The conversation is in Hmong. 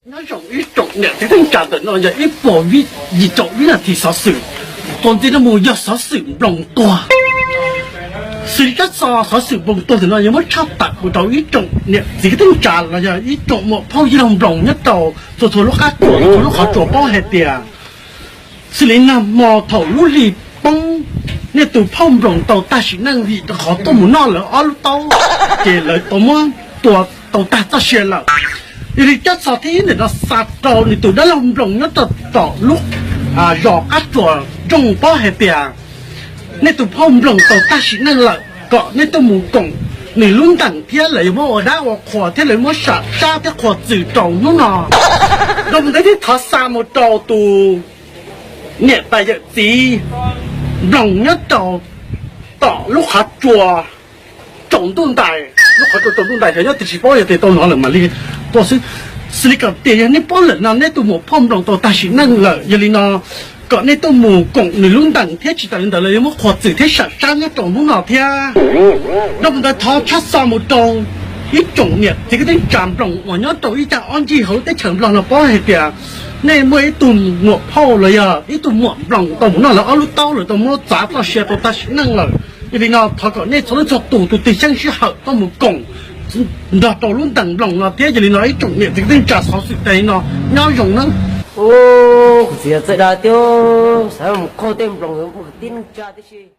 Nyob zoo ib tsoom niam txiv kwv tij neej tsa, ntawm no yog ib puas yim caum vib nas this xov xwm. Txuas ntxiv no mus yog xov xwm nploos tuag. Xws li kab xov xov xwm nploos tuag ntawm no yuav muab tshaj tawm mus rau ib tsoom niam txiv kwv tij neej tsa los yog ib tsoom muam phauj yij laug nploos nyob rau txhua txhua lub qab tsuas, txhua lub qhov tsuas paub hais tias xws li nag hmo thaum lub hli poob, nej tus phauj nploos tau tag sim neej vim rau qhov tuaj mus noj lawv ob lub taub, ces lawv tau muab tua tau tag txoj sia lawm. Yog li kab xov thib ib ntawm no xa rau nws tus dab laug nploos nyob rau tom lub zos qab tsuas nroo paub hais tias nej tus phauj nploos tau tag sim neej lawm, kom nej tuaj mus koom nws lub ntees thiab lawv yuav muab ua dab ua qhua thiab lawv muab sam sab thiab qhuas txwm rau hnub no. Zoo ntawd thiab thov xa mus rau tus niam tais yawm txiv nploos nyob rau tom lub qhov tsua tsaus ntuj ntais, lub qhov tsua tsaus ntuj ntais xyov nyob twg tsis paub, yog tias tau hnov lawm mam li tuaj xwb. Xws li kom tias yog nej paub lawm no nej tus muam phauj nploos tau tag sim neej lawm, yog li no kom nej tuaj mus koom nws lub ntees thiab tsis tas li ntawd lawv yuav muab qhuas txwm thiab sam sab nyob rau hnub no thiab. Zoo mus ntawd thov tshaj xa mus rau ib tsoom niam txiv kwv tij neej tsa nploos uas nyob rau ib cag ob ncig hauv teb chaws Nplog no paub hais tias nej muaj ib tug muam phauj los yog ib tug muam nploos tau mus noj lawv ob lub taub, lawv tau muab txav txoj sia tau tag sim neej lawm. Yog li no thov kom nej txhua leej txhua tus tus twg xyeej sij hawm tuaj mus koom nrog rau lub ntees nploos no thiab. Yog li no ib tsoom niam txiv kwv tij neej tsa, xov xwm tas li no, nyob zoo nawb. Kuv txiv txawj dag thiab, xav mus qhau tej nploos mus tib neej tsa tib si.